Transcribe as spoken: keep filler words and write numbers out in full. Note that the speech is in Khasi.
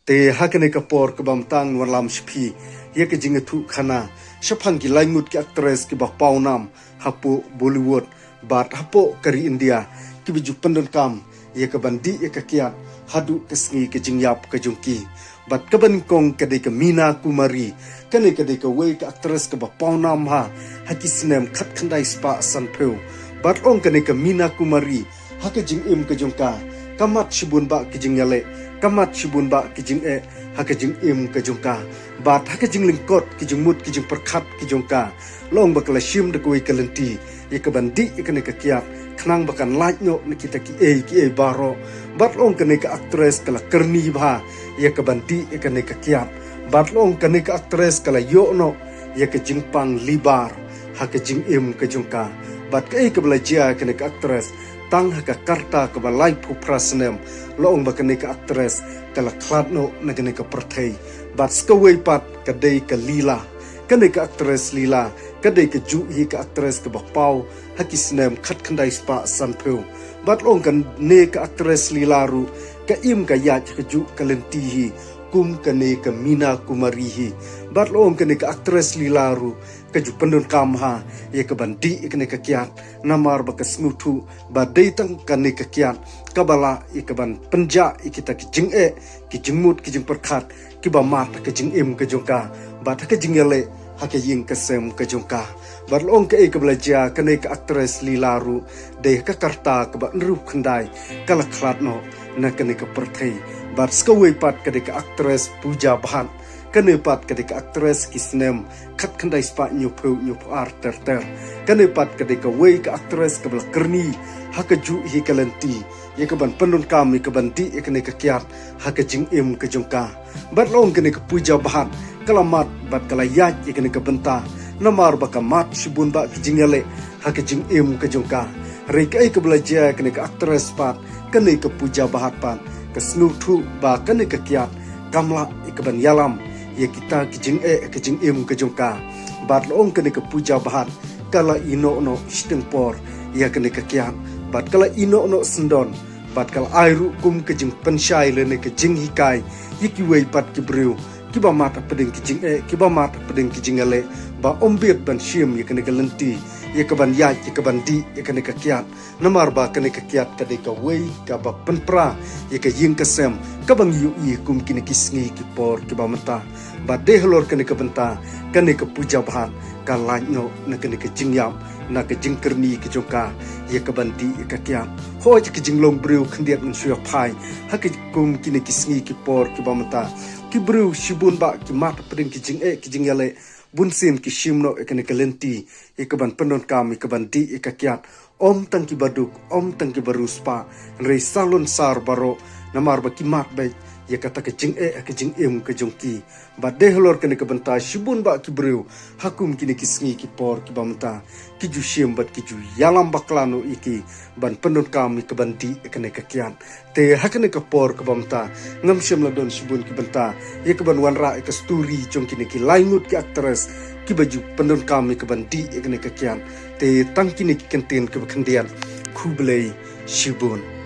Te ha kane ka por kaba mynta ngan wallam sha phi ïa ka jingïathuh khana shaphang ki laingut ki actress kiba paw nam hapoh Bollywood bad hapoh ka ri India kiba ju pyndonkam ïa ka ban dih ïa ka kiad haduh ka sngi ka jingïap ka jong ki. Bad kaba nyngkong ka dei ka Meena Kumari, kane ka dei kawei ka actress kaba paw nam ha ha ki snem khatkhyndai spah sanphew. Bad long kane ka Meena Kumari ha ka jingim ka jong ka, ka mad shibun bah ki jingïaleh, ka mad shibun bah ki jingeh ha ka jingim ka jong ka. Bad ha ka jinglyngkot ki jingmut ki jingpyrkhat ki jong ka, long ba ka la shim da kawei ka lynti ïa ka ban dih ïa kane ka kiad khnang ba kan lait noh na kita kiei kiei baroh. Bad long kane ka actress ka la kyrni bha ïa ka ban dih ïa kane ka kiad. Bad long kane ka actress ka la ïoh noh ïa ka jingpang libar ha ka jingim ka jong ka. Bad kaei kaba la jia ïa kane ka actress, tang ha ka rta kaba laiphew phra snem, long ba kane ka actress ka la khlad noh na kane ka pyrthei. Bad sa kawei pat ka dei ka Leela, kane ka actress Leela ka dei kajuh hi ka actress kaba paw ha ki snem khatkhyndai spah sanphew. Bad long kane ka actress Leela ruh ka im ka ïaid kajuh ka lynti hi kum kane ka Meena Kumari hi. Bad long kane ka actress Leela ruh ka ju pyndonkam ha ïa ka ban dih ïa kane ka kiad, namar ba ka sngewthuh ba dei tang kane ka kiad kaba lah ïa ka ban pynjah ïa kita ki jingeh, ki jingmut, ki jingpyrkhat kiba mad ha ka jingim ka jong ka bad ha ka jingïaleh ha ka ïing ka sem ka jong ka. Bad long kaei kaba la jia, kane ka actress Leela ruh dei ha ka rta kaba hynriewphew khyndai ka la khlad noh na kane ka pyrthei. Bad sa kawei pat ka dei ka actress Pooja Bhatt, kane pat ka dei ka actress ki snem khatkhyndai spah hynñiewphew, hynñiewphew ar ter ter. Kane pat ka dei kawei ka actress kaba la kyrni ha kajuh hi ka lynti ïa ka ban pyndonkam ïa ka ban dih ïa kane ka kiad ha ka jingim ka jong ka. Bad long kane ka Pooja Bhatt ka la mad bad ka la ïaid ïa kane ka bynta, namar ba ka mad shibun bah ki jingïaleh ha ka jingim ka jong ka. Hynrei kaei kaba la jia ïa kane ka actress pat, kane ka Pooja Bhatt pat, ka sngewthuh ba kane ka kiad kam lah ïa ka ban ïalam ïa kita ki jingeh ha ka jingim ka jong ka. Bad long kane ka Pooja Bhatt ka la ïehnoh noh shiteng por ïa kane ka kiad bad ka la ïehnoh noh syndon. Bad ka la ai ruh kum ka jingpynshai lane ka jinghikai ïa kiwei pat ki briew kiba mad hapdeng ki jingeh, kiba mad hapdeng ki jingïaleh, ba ym bit ban shim ïa kane ka lynti ïa ka ban ïaid, ïa ka ban dih ïa kane ka kiad. Namar ba kane ka kiad ka dei kawei kaba pynpra ïa ka ïing ka sem kaba ngi ïohi kum kine ki sngi ki por kiba mynta. Bad dei halor kane ka bynta kane ka Pooja Bhatt ka lait noh na kane ka jingïap, na ka jingkyrni ka jong ka ïa ka ban dih ïa ka kiad. Hooid, ka jinglong briew khyndiat ngan shu ïa phai ha ka kum kine ki sngi ki por kiba mynta. Ki briew shibun bah ki mad hapdeng ki jingeh ki jingïaleh, bunsien ki shim noh ïa kane ka lynti ïa ka ban pyndonkam ïa ka ban dih ïa ka kiad. Ym tang kiba duk, ym tang kiba riewspah, hynrei salonsar baroh, namar ba ki mad beit ïa kata ka jingeh ha ka jingim ka jong ki. Bad dei halor kane ka bynta shibun bah ki briew ha kum kine ki sngi ki por kiba mynta ki ju shim bad ki ju ïalam bakla noh ïa ki ban pyndonkam ïa ka ban dih ïa kane ka kiad. Te ha kane ka por kaba mynta ngam shym la don shibun ki bynta ïa ka ban wanrah ïa ka story jong kine ki laingut ki actress kiba ju pyndonkam ïa ka ban dih ïa kane ka kiad. Te tang kine ki kyntien kiba khyndiat. Khublei shibun.